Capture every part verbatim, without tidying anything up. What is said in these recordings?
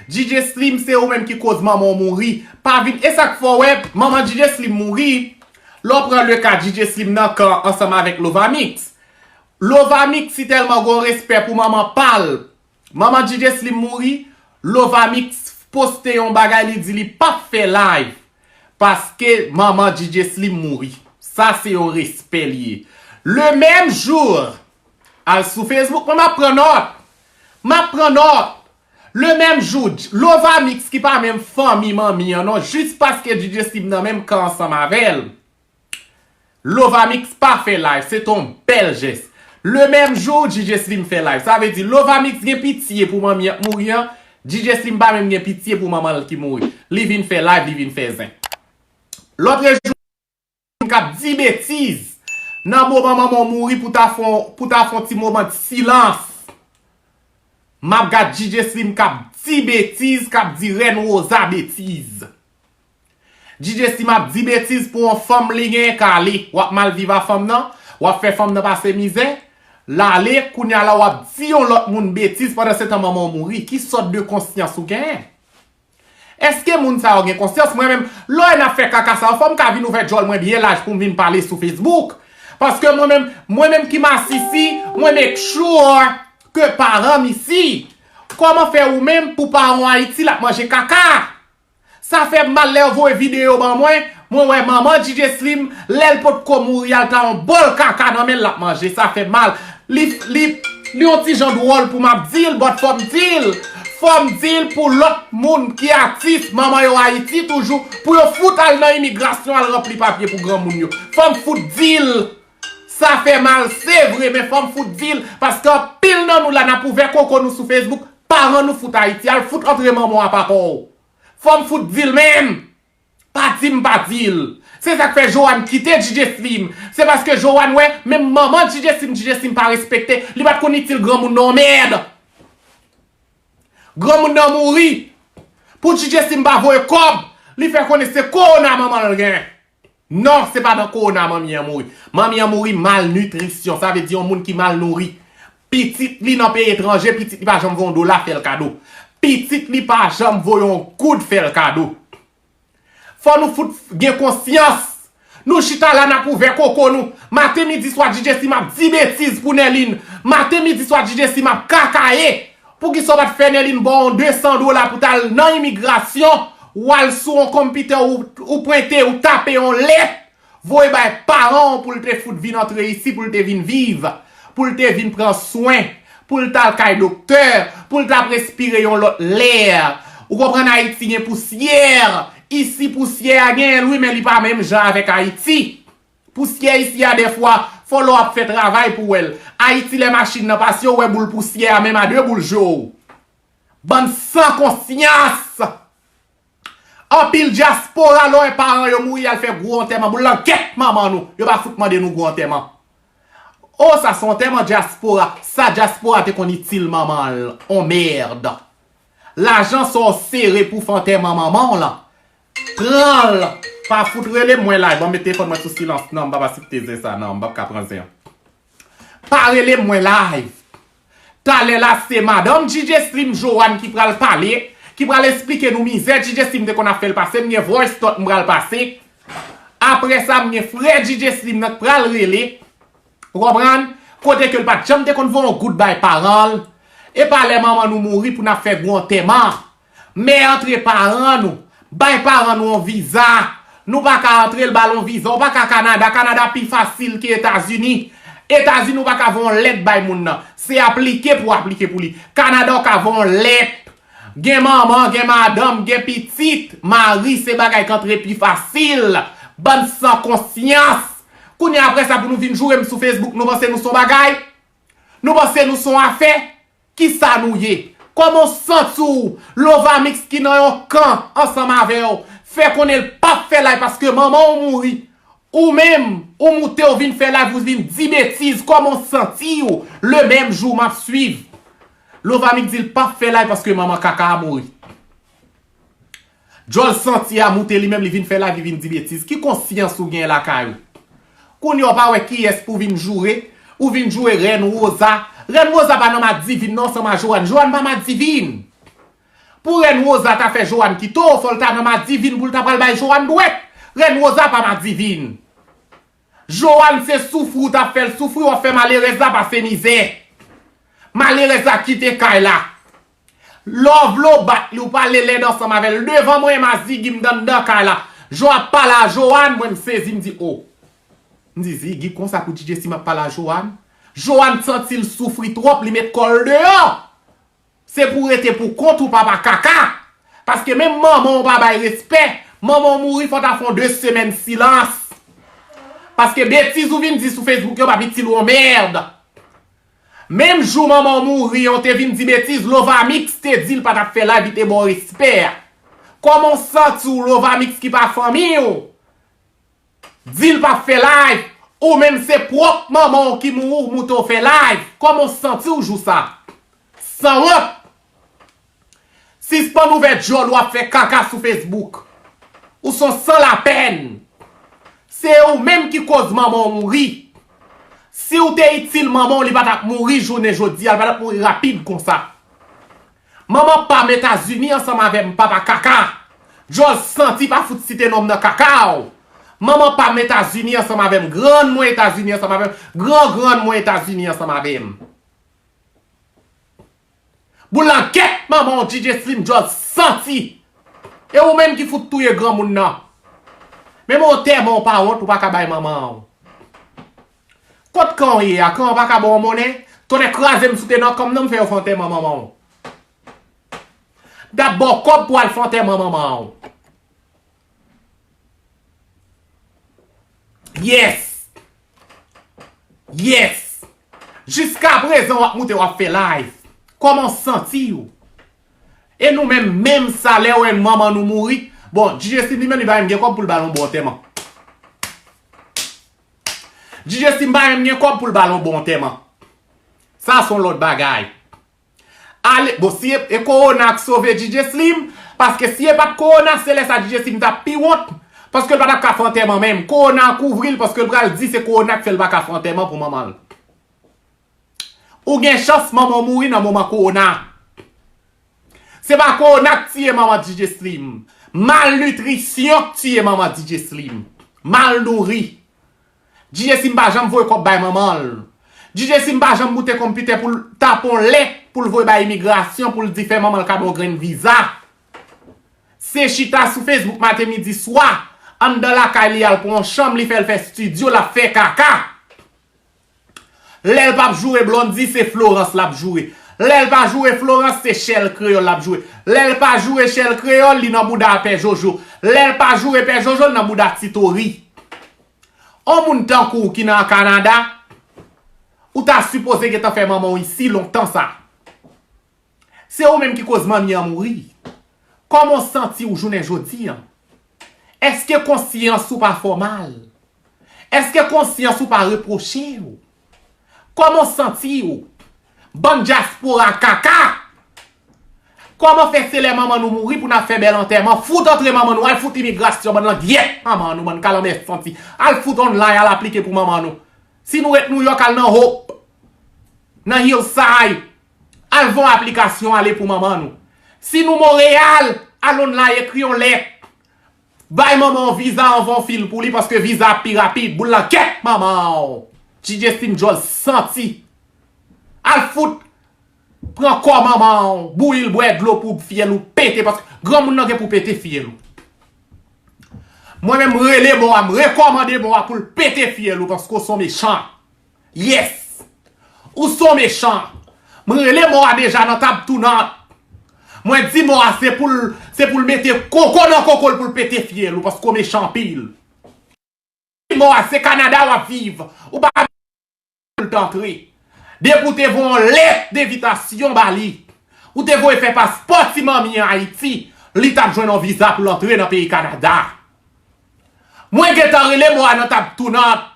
DJ Slim, se ou menm ki koz manman w mouri. Pa vin, e sa k fè w wè manman DJ Slim mouri. Lè w pran le ka DJ Slim nan kan ansanm avèk Lovamix. Lovamix si tèlman gen yon respè pou manman pa l. Manman DJ Slim mouri, Lovamix poste yon bagay, li di li p ap fè live paske manman DJ Slim mouri. Sa se yon respè li ye. Le menm jou, al sou Facebook, mwen m ap pran nòt. M ap pran nòt. Le menm jou, Lovamix ki pa menm fanmi manmi an non, jis paske DJ Slim nan menm kan ansanm avè l. Lovamix pa fè live, se t on bèl jès. Le menm jou, DJ Slim fè live. Sa vle di, Lovamix gen pitye pou manmi an k mouri an, DJ Slim pa menm gen pitye pou manman l ki mouri. Li vin fè live, li vin fè zen. Lòtrejou, k ap di betiz nan moman manman w mouri pou ta fè on, pou ta fè on ti moman de silans. M ap gad DJ Slim k ap di betiz, k ap di Rèn Rosa betiz. DJ Slim ap di betiz pou yon fanm li genyen k ale. W ap mal viv a fanm nan, w ap fè fanm nan pase mizè. L ale, kounye a la w ap di yon lòt moun betiz pandan se tan manman w mouri. Ki sòt de konsyans ou genyen? Èske moun sa yo gen konsyans? Mwen menm, lè w wè n ap fè kaka sa yo, fò m ka vin ouvè djòl mwen byen laj pou m vin pale sou Facebook. Paske mwen menm, mwen menm ki masisi, mwen make sure ke paran m isi. Kòman fè ou menm pou paran w Ayiti l ap manje kaka? Sa fè m mal lè yo voye videyo ban mwen, mwen wè manman DJ Slim, lè l potko mouri a, l ta yon bòl kaka nan men l l ap manje. Sa fè m mal. Li, li, li yon ti jan dwòl pou m ap di l, but fò m di l. Fò m di l pou lòt moun ki atis, manman yo Ayiti toujou, pou yo fout al nan imigrasyon, al ranpli papye pou granmoun yo. Fò m fout di l. Sa fè mal, se vre, men fò m fout di l, paske anpil nan nou la, n ap ouvè koko nou sou Facebook, paran nou fout Ayiti, al fout antre manman w a papa w. Fò m fout di l menm. Pa di m pa di l. Se sa k fè Joanne kite DJ Slim. Se paske Joanne wè, menm manman DJ Slim, DJ Slim pa respekte, li pa t konn itil granmoun nan yon mèd. Granmoun nan mouri. Pou DJ Slim pa voye kòb, li fè konnen se kowona manman l gen. Non, se pa nan kowona manmi an mouri. Manmi an mouri malnitrisyon, sa vle di yon moun ki mal nouri. Pitit li nan peyi etranje, pitit li pa janm voye yon dola fè l kado. Pitit li pa janm voye yon goud fè l kado. Fò nou fout gen konsyans. Nou chita la n ap ouvè koko nou. Maten, midi, swa, DJ Slim ap di betiz pou Nèlin. Maten, midi, swa, DJ Slim ap kakaye. Poukisa w pa t fè Nèlin ba w yon de san dola pou t al nan imigrasyon? W al sou yon konpitè, ou, ou prente, ou tape yon lèt. Voye bay paran w pou l te fout vin antre isi, pou l te vin viv, pou l te vin pran swen, pou l t al kay doktè, pou l t ap respire yon lòt lè. Ou konprann, Ayiti gen pousyè. Isi pousyè a genyen l wi, men li pa menm jan avèk Ayiti. Pousyè isi a dèfwa, fò lè w ap fè travay pou w wè l. Ayiti lè machin nan pase, w wè boul pousyè a menm a de boul je w. Bann san konsyans! Anpil dyaspora lè w wè paran yo mouri, y al fè gwo antèman. Boul langèt manman nou, yo pa fout mande nou gwo antèman. O, sa se antèman dyaspora. Sa dyaspora te konn itil manman l. On mèd. Lajan sa w sere pou fè antèman manman w lan, pran l. Pa fout rele m, mwen live. Ban m met telefòn mwen sou silans non, m p ap asepte zen sa non, m p ap ka pran zen an. Pa rele m, mwen live. Talè la se madanm DJ Slim Joanne ki pral pale, ki pral esplike nou mizè DJ Slim te konn ap fè l pase. M gen voice note m pral pase. Apre sa, m gen frè DJ Slim nan k pral rele. Ou konprann? Kote ke l pa t janm te konn voye yon goud bay paran l. E pa lè manman nou mouri pou n ap fè gwo antèman. Mè antre paran nou. Bay paran nou yon viza. Nou pa ka antre l ba l yon viza. Ou pa ka Kanada. Kanada pi fasil ke Etazini. Etazini ou pa ka voye yon lèt bay moun nan. Se aplike pou aplike pou li. Kanada ou ka voye yon lèt. Gen manman, gen madanm, gen pitit. Mari se bagay k antre pi fasil. Bann san konsyans. Kounye a apre sa pou nou vin joure m sou Facebook, nou panse nou se yon bagay? Nou panse nou se yon afè? Kisa nou ye? Kòman w santi w? Lovamix ki nan yon kan ansanm avè w fè konnen l p ap fè live paske manman w mouri. Ou menm, ou moute, w vin fè live, ou vin di betiz. Kòman w santi w? Le menm jou m ap swiv. Lovamix di l p ap fè live paske manman kaka a mouri. Djòl santi a moute li menm, li vin fè live, li vin di betiz. Ki konsyans ou gen lakay ou? Kounye a w pa wè kiyès pou vin joure? Ou vin joure Rèn Rosa. Rèn Rosa pa nan madivin non, ansanm a Joanne. Joanne pa madivin. Pou Rèn Rosa ta fè Joanne kite w, fò l ta nan madivin pou l ta pral bay Joanne dwèt. Rèn Rosa pa madivin. Joanne se soufri w t ap fè l soufri, w ap fè malerèz la pase mizè. Malerèz la kite kay la. Love lo bat li, w pale lèd ansanm avè l. Devan mwen, Mazigi, m t anndan kay la. Jan w ap pale a Joanne, mwen m sezi, m di, o. M di, Zigi, konsa pou D J Slim ap pale a Joanne? Joanne santi l soufri twòp, li met kò l deyò. Se pou w rete pou kont ou, papa kaka. Paske menm manman w pa bay respè. Manman w mouri, fò w ta fè yon de semèn silans. Paske betiz ou vin di sou Facebook yo p ap itil ou yon mèd. Menm jou manman w mouri an, w te vin di betiz, Lovamix te di l pa t ap fè live, li te ba w respè a. Kòman w santi w, Lovamix ki pa fanmi w? Di l p ap fè live, ou menm se pwòp manman w ki mouri, w moute w fè live. Kòman w santi w jou sa? Sanwont! Sispann ouvè djòl ou ap fè kaka sou Facebook. Ou s on san lapèn. Se ou menm ki koz manman w mouri. Si w te itil manman w, li pa t ap mouri jounen jodi a, li pa t ap mouri rapid konsa. Manman pa m Etazini ansanm avè m, papa kaka. Djòl santi pa fout site non m nan kaka w. Manman pa m Etazini ansanm avè m, grann mwen Etazini ansanm avè m, gran grann mwen Etazini ansanm avè m. Boul nan kèt manman w, D J Slim, djòl santi. E ou menm ki fout touye granmoun nan. Menm antèman w pa wont, ou pa ka bay manman w. Kot kan w ye a? Kan w pa ka ba w monnen? Tonnè kraze m si w te nan kan m nan, m fè yo fè antèman manman w. M t ap ba w kòb pou w al fè antèman manman w. Yes! Yes! Jiska prezan w ap moute, w ap fè live. Kòman w santi w? E nou menm, menm sa lè w wè manman nou mouri. Bon, D J Slim li menm li pa menm gen kòb pou l ba l yon bon antèman. D J Slim pa menm gen kòb pou l ba l yon bon antèman. Sa s on lòt bagay. Ale, bon, si e, e kowona k sove D J Slim, paske si e pa t kowona, se lè sa D J Slim t ap pi wont, paske l pa t ap ka fè antèman menm. Kowona kouvri l, paske l pral di se kowona k fè l pa ka fè antèman pou manman l. Ou gen chans manman w mouri nan moman kowona. Se pa kowona k tiye manman D J Slim. Malnitrisyon k tiye manman D J Slim. Mal nouri. D J Slim pa janm voye kòb bay manman l. D J Slim pa janm moute konpitè pou l tape yon lèt pou l voye bay imigrasyon pou l di fè manman l kado yon grenn viza. Se chita sou Facebook maten, midi, swa, anndan lakay li al pran yon chanm, li fè l fè estidyo, l ap fè kaka. Lè l p ap joure Blondy, se Florence l ap joure. Lè l pa joure Florence, se Shell Kreyòl l ap joure. Lè l pa joure Shell Kreyòl, li nan bouda Pè Jojo. Lè l pa joure Pè Jojo, l nan bouda Tito Ri. On moun tankou w ki nan Kanada, ou ta sipoze gentan fè manman w isi lontan sa. Se ou menm ki koz manmi an mouri. Kòman w santi w jounen jodi an? Èske konsyans ou pa fè w mal? Èske konsyans ou pa repwoche w? Kòman w santi w? Bann dyaspora kaka! Kòman fè se lè manman nou mouri pou n ap fè bèl antèman? Fout antre manman nou, al fout imigrasyon, bann langyèt manman nou, bann kalanbè santi. Al fout online, al aplike pou manman nou. Si nou ret Nouyòk, al nan Hope, nan Hillside, al fè yon aplikasyon ale pou manman nou. Si nou Monreyal, al online, ekri yon lèt. Bay manman w viza, anvan w fil pou li, paske viza ap pi rapid. Boul nan kèt manman w. D J Slim djòl santi. Al fout pran kò manman w, bouyi l, bwè dlo pou fyèl ou pete, paske granmoun nan gen pou pete fyèl ou. Mwen menm, m rele mò a, m rekòmande mò a pou l pete fyèl ou, paske w s on mechan. Yes! Ou s on mechan. Mwen rele mò a deja nan tab tounant. Mwen di mò a se pou l, se pou l mete koko nan koko l pou l pete fyèl ou, paske w mechan anpil. Mò a se Kanada w ap viv. Ou pa pou l t antre. Depi w te voye yon lèt denvitasyon ba li, ou te voye fè paspò ti manmi an Ayiti, li t ap jwenn yon viza pou l antre nan peyi Kanada. Mwen gentan rele mò a nan tab tounant.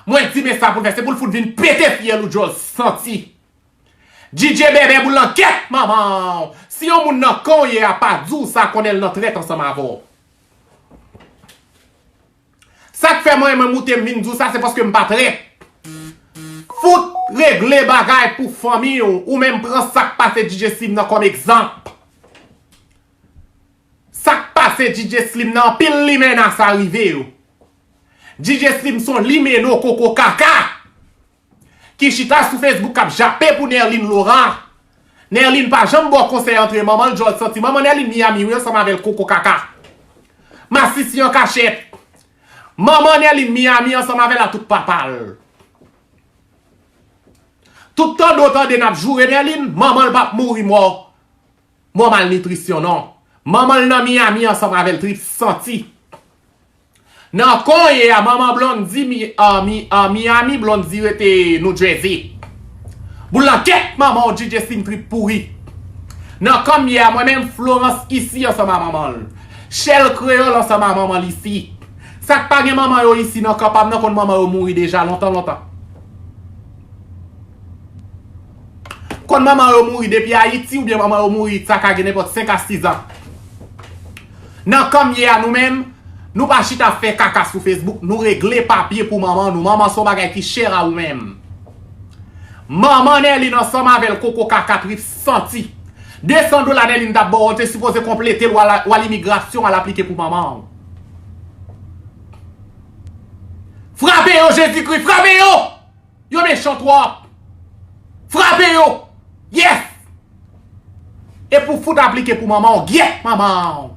Mwen di men sa pou l fè, se pou l fout vin pete fyèl ou djòl santi. D J Bèbè boul nan kèt manman w. Si yon moun nan kan w ye a pa di w sa, konnen l nan trèt ansanm avè w. Sa k fè mwen, mwen moute m vin di w sa, se paske m pa trèt. Fout regle bagay pou fanmi w, ou menm pran sa k pase D J Slim nan kòm egzanp. Se D J Slim nan anpil limena sa rive yo. D J Slim se yon limeno koko kaka ki chita sou Facebook k ap jape pou Nerline Laurent. Nerline pa janm ba w konsèy antre manman l, djòl santi. Manman Nerline Miami wi ansanm avè l koko kaka. Masisi an kachèt. Manman Nerline Miami ansanm avè l a tout papa l. Tout tande w tande n ap joure Nerline, manman l p ap mouri mò. Mò malnitrisyon non. Manman l nan Miami ansanm avè l trip santi. Nan konye a manman Blondy mi, a, mi, a, Miami, Blondy rete New Jersey. Boul nan tèt manman w D J Slim trip pouri. Nan kanm ye a mwen menm Florence isi ansanm a manman l. Chèl kreyòl ansanm a manman l isi. Sa k pa gen manman yo isi nan kan pa m nan konn manman yo mouri deja lontan lontan. Konn manman yo mouri depi Ayiti oubyen manman yo mouri sa ka gen nenpòt senk a sis an. Nan kanm ye a nou menm, nou pa chita ap fè kaka sou Facebook, nou regle papye pou manman nou. Manman se yon bagay ki chè a ou menm. Manman Nerline ansanm avè l koko kaka trip santi. De san dola Nerline t ap ba w, ou te sipoze konplete l, w al, w al imigrasyon, al aplike pou manman w. Frape yo, Jezikri, frape yo! Yo mechan twòp. Frape yo. Yes. E pou fout aplike pou manman w, gyèt manman w.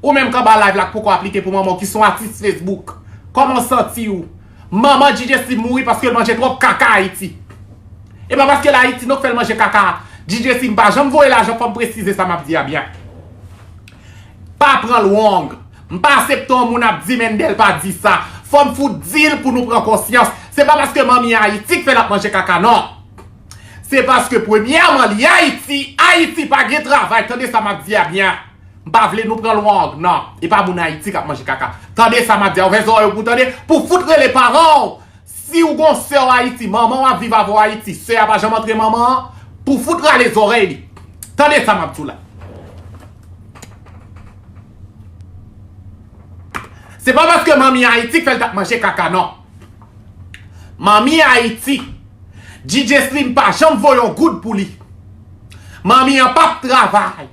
Ou menm k anba live la k poko aplike pou manman w, ki se yon atis Facebook. Kòman w santi w? Manman D J Slim mouri paske l manje twòp kaka Ayiti. E pa paske l Ayiti non k fè l manje kaka. D J Slim pa janm voye lajan, fò m presize sa m ap di a byen. Pa pran l wrong. M pa aksepte yon moun ap di Mendel pa di sa. Fò m fout di l pou nou pran konsyans. Se pa paske manmi Ayiti k fè l ap manje kaka non. Se paske premyèman li Ayiti, Ayiti pa gen travay. Tande sa m ap di a byen. M pa vle nou pran l wrong non. E pa moun Ayiti k ap manje kaka. Tande sa m ap di a. Ouvè zòrèy ou pou tande. Pou fout rele paran w. Si w gon sè w Ayiti, manman w ap viv avè w Ayiti, sè a pa janm antre manman an, pou fout rale zòrèy li. Tande sa m ap di w la. Se pa paske manmi Ayiti k fè l t ap manje kaka non. Manmi Ayiti, D J Slim pa janm voye yon goud pou li. Manmi an p ap travay.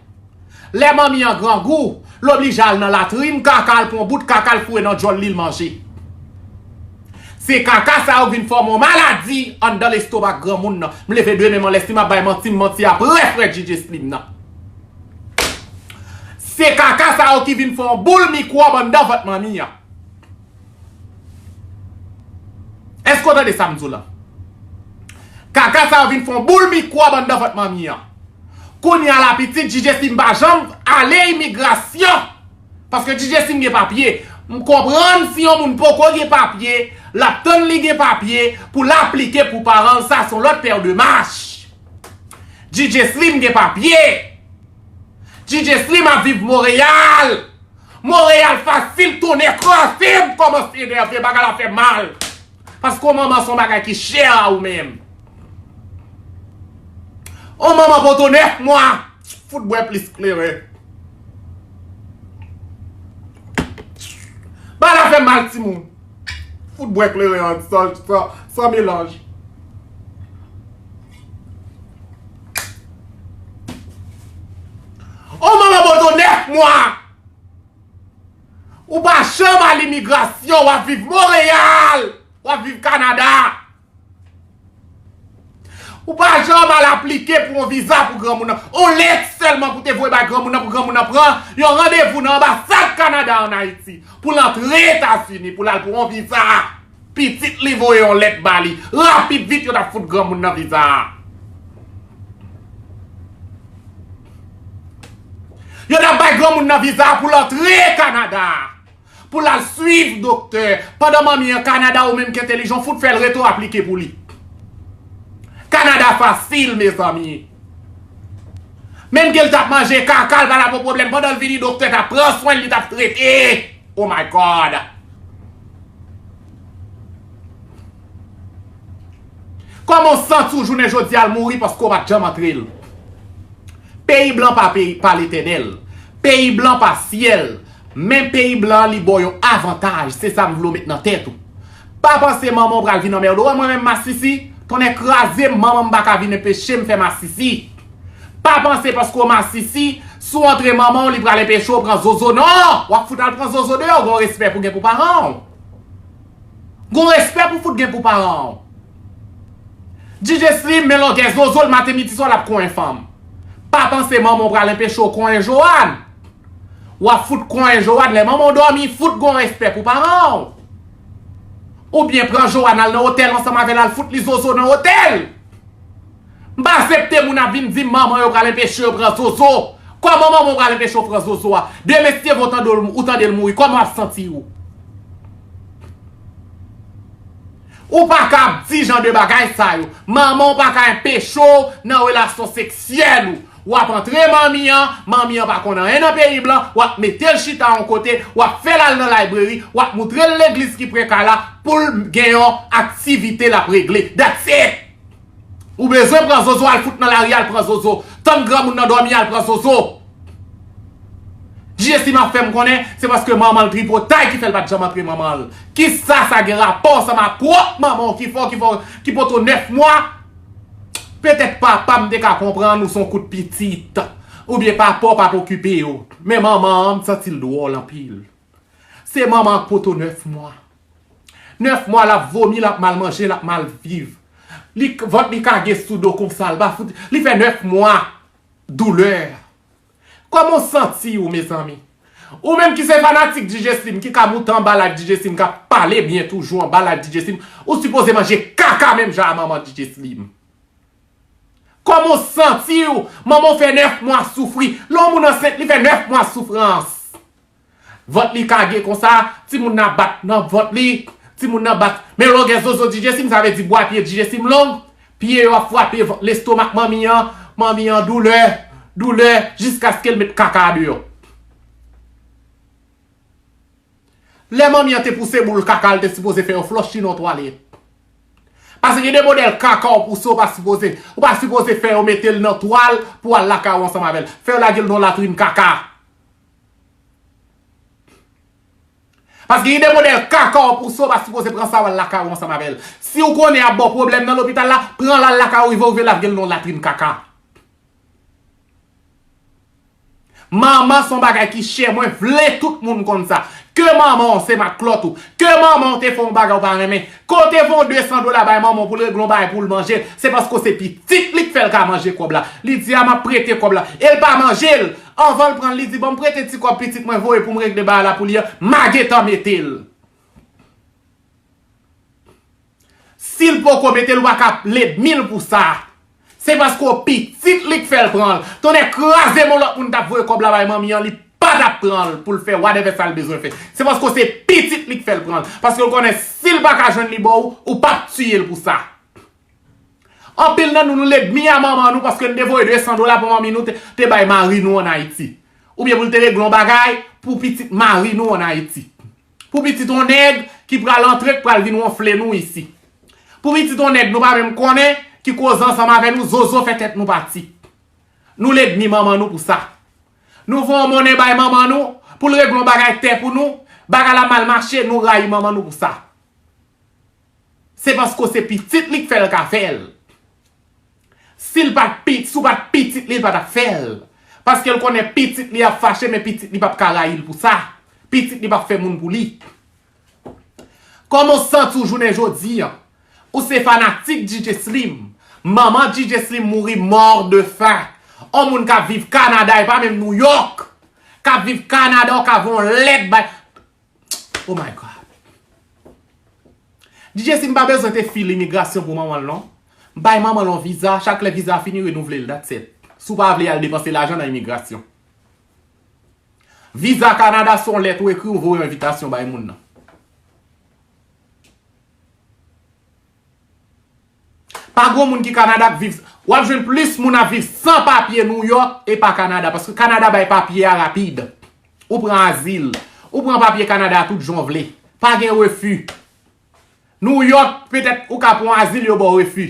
Lè manmi an grangou, l oblije al nan latrin kaka, l pran bout kaka, l foure nan djòl li, l manje. Se kaka sa yo k vin fòme yon maladi anndan lestomak granmoun nan. M leve de men m anlè, si m ap bay manti, m manti aprè frè D J Slim nan. Se kaka sa yo ki vin fè yon boul mikwòb anndan vant manmi an. Èske w tande sa m di w la? Kaka sa yo vin fè yon boul mikwòb anndan vant manmi an. Kounye a la pitit D J Slim pa janm ale imigrasyon. Paske D J Slim gen papye. M konprann si yon moun poko gen papye, l ap tann li gen papye pou l aplike pou paran l, sa se yon lòt pè de mach. D J Slim gen papye. D J Slim ap viv Monreyal. Monreyal fasil, tonnè kraze m kòmanse enève, bagay la fè mal. Paske yon manman se yon bagay ki chè a ou menm. Yon manman poto nèf mwa, fout bwè plis kleren. Bagay la fè mal timoun. Fout bwè kleren an san, san, san melanj. Yon manman poto nèf mwa. Ou pa janm al imigrasyon, w ap viv Monreyal, w ap viv Kanada. Ou pa janm al aplike pou yon viza pou granmoun nan. Yon lèt sèlman pou te voye bay granmoun nan, pou granmoun nan pran yon randevou nan anbasad Kanada ann Ayiti pou l antre Etazini, pou l al pou yon viza. Pitit li voye yon lèt ba li. Rapid vit yo t ap fout granmoun nan viza a. Yo t ap bay granmoun nan viza a pou l antre Kanada. Pou l al swiv doktè. Pandan manmi an Kanada, ou menm ki entèlijan, w fout fè l rete w aplike pou li. Kanada fasil, mezanmi. Menm ke l t ap manje kaka, l pa t ap yon pwoblèm. Pandan l vini, doktè t ap pran swen l, li t ap trete. Oh my God! Kòman w santi w jounen jodi a l mouri paske w pa t janm antre l? Peyi blan pa peyi, pa Letènèl. Peyi blan pa syèl. Men peyi blan an li ba w yon avantaj. Se sa m vle w met nan tèt ou. Pa panse manman w pral vin anmède w. Wè mwen menm masisi, tonnè kraze m, manman m pa ka vin anpeche m fè masisi. Pa panse paske w masisi, Si w antre manman w, li pral enpeche w pran zozo. Non! W ap fout al pran zozo deyò, gon respè pou gen pou paran w. Gon respè pou fout gen pou paran w. D J Slim, men longè zozo l, maten, midi, swa, l ap konyen fanm. Pa panse manman w pral enpeche w konyen Joanne. W ap fout konyen Joanne, lè manman w dòmi, fout gon respè pou paran w. Oubyen pran Joanne al nan otèl ansanm avè l, al fout li zozo nan otèl. M pa aksepte moun ap vin di m manman yo pral enpeche yo pran zozo. Kòman manman w pral enpeche w pran zozo a? Demen, si Dye vle, w tande l, ou tande l mouri, kòman w ap santi w? Ou pa ka ap di jan de bagay sa yo. Manman w pa ka enpeche w nan relasyon seksyèl ou. W ap antre manmi an, manmi an pa konn anyen nan peyi blan, w ap mete l chita yon kote, w ap fè l al nan library, w ap moutre l legliz ki pre kay la pou l gen yon aktivite l ap regle. That's it! Ou bezwen pran zozo, al fout nan lari, al pran zozo. Tann granmoun nan dòmi, al pran zozo. Jesi m ap fè m konnen, se paske manman l tripotay ki fè l pa t janm antre manman l. Kisa sa gen rapò ansanm ak pwòp manman w ki fè w, ki fè w, ki pote w nèf mwa? Petèt papa m te ka konprann ou se yon kout pitit. Oubyen papa w pa t okipe w. Men manman an, m santi l dwòl anpil. Se manman an k pote w nèf mwa. Nèf mwa l ap vomi, l ap mal manje, l ap mal viv. Li, vant li kage sou do konsa, l pa fout. Li fè nèf mwa doulè. Kòman w santi w, mezanmi? Ou menm ki se fanatik D J Slim, ki ka moute anba live D J Slim, k ap pale byen toujou anba live D J Slim, ou sipoze manje kaka menm jan a manman D J Slim. Kòman w santi w? Manman w fè nèf mwa soufri. Lè yon moun ansent, li fè nèf mwa soufrans. Vant li kage konsa, timoun nan bat nan vant li, timoun nan bat. Men longè zozo D J Slim, sa vle di bwa pye D J Slim long, pye yo ap frape v-, lestomak manmi an, manmi an doulè, doulè, jiskaske l met kaka a deyò. Lè manmi an te pouse boul kaka, l te sipoze fè yon flòch nan twalèt. Paske gen de modèl kaka w pouse, w pa sipoze, ou pa sipoze fè yo mete l nan twal pou al lakay ou ansanm avè l. Fè yo lage l nan latrin kaka. Paske gen de modèl kaka w pouse, w pa sipoze pran sa w al lakay ou ansanm avè l. Si w konnen ap ba w pwoblèm nan lopital la, pran l al lakay ou, rive w rive lage l nan latrin kaka. Manman se yon bagay ki chè, mwen vle tout moun konn sa. Ke manman w se matlòt ou, ke manman w te fè yon bagay ou pa renmen, ke w te voye de san dola bay manman w pou l regle yon bagay pou l manje, se paske se pitit li k fè l ka manje kòb la. Li di a, m ap prete kòb la. E l pa manje l. Anvan l pran l, li di, ban m prete ti kòb pitit mwen voye pou m regle bagay la pou li an, m a gentan mete l. Si l poko mete l, ou pa ka ap lènmi l pou sa. Se paske w pitit li k fè l pran l. Tonnè kraze m, yon lòt moun t ap voye kòb la bay manmi an, li pa t ap pran l pou l fè whatever sa l bezwen fè. Se paske w se pitit li k fè l pran l. Paske l konnen si l pa ka jwenn li ba w, ou p ap tiye l pou sa. Anpil nan nou, nou lènmi a manman nou paske n te voye de san dola pou manmi nou te, te bay mari nou ann Ayiti. Oubyen pou l te regle yon bagay pou pitit mari nou ann Ayiti. Pou pitit yon nèg ki pral antre, k pral vin wonfle nou isi. Pou pitit yon nèg nou pa menm konnen, ki koze ansanm avè nou, zozo fè tèt nou pati. Nou lènmi manman nou pou sa. Nou voye yon monnen bay manman nou, pou l regle yon bagay tè pou nou, bagay la mal mache, nou rayi manman nou pou sa. Se paske se pitit li k fè l ka fè l. Si l pa t pi-, si w pa t pitit li, l pa t ap fè l. Paske l konnen pitit li ap fache, men pitit li p ap ka rayi l pou sa. Pitit li p ap fè moun pou li. Kòman w santi w jounen jodi a? Ou se fanatik D J Slim. Manman D J Slim mouri mò de fen. On moun k ap viv Kanada, e pa menm New York. K ap viv Kanada, w ka voye yon lèt bay Oh my God. D J Slim pa bezwen te fil imigrasyon pou manman l non. Bay manman l yon viza, chak lè viza a fini, renouvle l, that's it. Si w pa vle al depanse lajan nan imigrasyon. Viza Kanada se yon lèt ou ekri, ou voye yon envitasyon bay moun nan. Pa gon moun ki Kanada k viv, w ap jwenn plis moun ap viv san papye Nouyòk e pa Kanada, paske Kanada bay papye a rapid. Ou pran azil, ou pran papye Kanada a tout jan w vle. Pa gen refi. Nouyòk, petèt ou ka pran azil, yo ba w refi.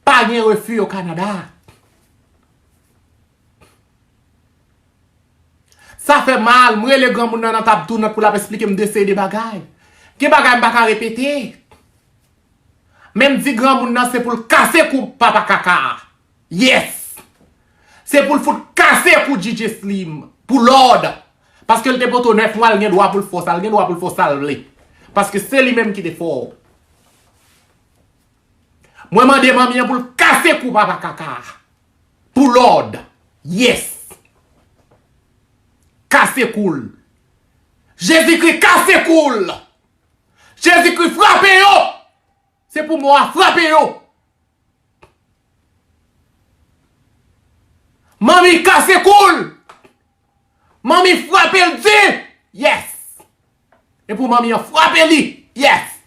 Pa gen refi o Kanada. Sa fè mal, m rele granmoun nan nan tab tounant pou l ap esplike m de seri de bagay. Gen bagay m pa ka repete. Men m di granmoun nan se pou l kase kou papa kaka a. Yes! Se pou l fout kase kou D J Slim pou lòd. Paske l te poto nèf mwa, l gen dwa pou l fè sa, l gen dwa pou l fè sa l vle. Paske se li menm ki te fè w. Mwen mande manmi an pou l kase kou papa kaka a. Pou lòd. Yes. Kase kou l. Jezikri kase kou l. Jezikri frape yo. Se pou mò a frape yo. Manmi kase kou l. Manmi frape l di. Yes. E pou manmi an frape li. Yes.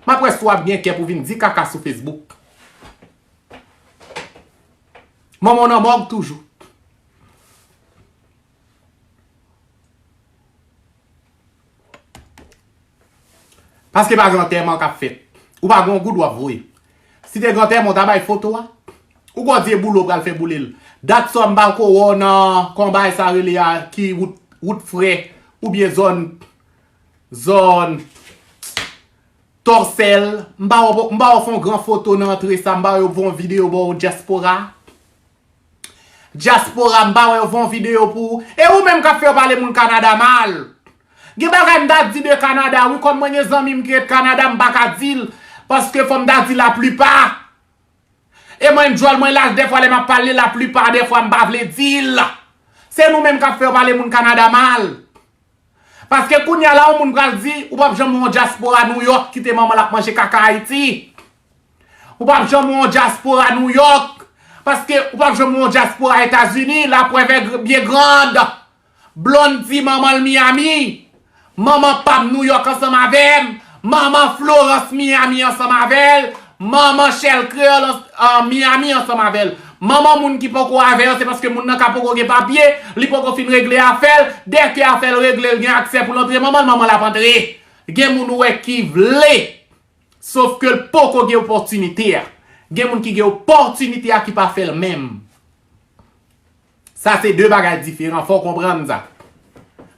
M ap wè si w ap gen kè pou vin di kaka sou Facebook. Manman w nan mòg toujou. Paske pa gen antèman k ap fèt. Ou pa gen yon goud w ap voye. Si te gen antèman, w ta bay foto a. Ou kwè w di e boule w pral fè boule l. Dat sa m pa ko wè w nan kòman bagay sa rele a ki wout, wout frè oubyen zòn, zòn Tòsèl. M pa wè w, m pa wè w fè yon gran foto nan antre sa, m pa wè yo fè yon videyo ba w dyaspora. Dyaspora, m pa wè yo fè yon videyo pou ou. E ou menm k ap fè yo pale moun Kanada mal. Gen bagay m ta di de Kanada, wi, kòm mwen gen zanmi m ki ret Kanada, m pa ka di l. Paske fò m ta di laplipa. E mwen menm djòl mwen laj dèfwa lè m ap pale laplipa dèfwa m pa vle di l. Se nou menm k ap fè yo pale moun Kanada mal. Paske kounye a la yon moun pral di, ou p ap janm wè yon dyaspora Nouyòk kite manman l ap manje kaka Ayiti. Ou p ap janm wè yon dyaspora Nouyòk. Paske ou p ap janm wè yon dyaspora Etazini, laprèv è gr-, byen grand. Blonde di manman l Miami. Manman pa m Nouyòk ansanm avè m. Manman Florence Miami ansanm avè l. Manman Shell Creole ans-, an Miami ansanm avè l. Manman moun ki poko avè yo, se paske moun nan ka poko gen papye, li poko fin regle afè l. Dèke afè l regle, l gen aksè pou l antre manman l, manman l ap antre. Gen moun ou wè ki vle. Sof ke l poko gen opòtinite a. Gen moun ki gen opòtinite a ki pa fè l menm. Sa se de bagay diferan, fò w konprann sa.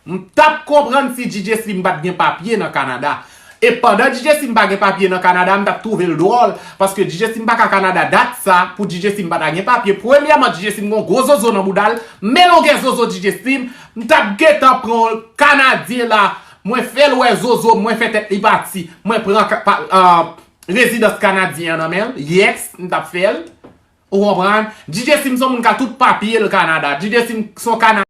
M t ap konprann si D J Slim pa t gen papye nan Kanada. E pandan D J Slim pa gen papye nan Kanada, m t ap twouve l dwòl, paske D J Slim pa ka Kanada dat sa, pou D J Slim pa ta gen papye. Premyèman, D J Slim gen yon gwo zozo nan bouda l, men longè zozo D J Slim, m t ap gentan pran Kanadyen la, mwen fè l wè zozo, mwen fè tèt li pati, mwen pran ka-, pa, ah, rezidans kanadyen an nan men l, yes, m t ap fè l. Ou konprann? D J Slim se yon moun k a tout papye l Kanada. D J Slim se yon Kana-,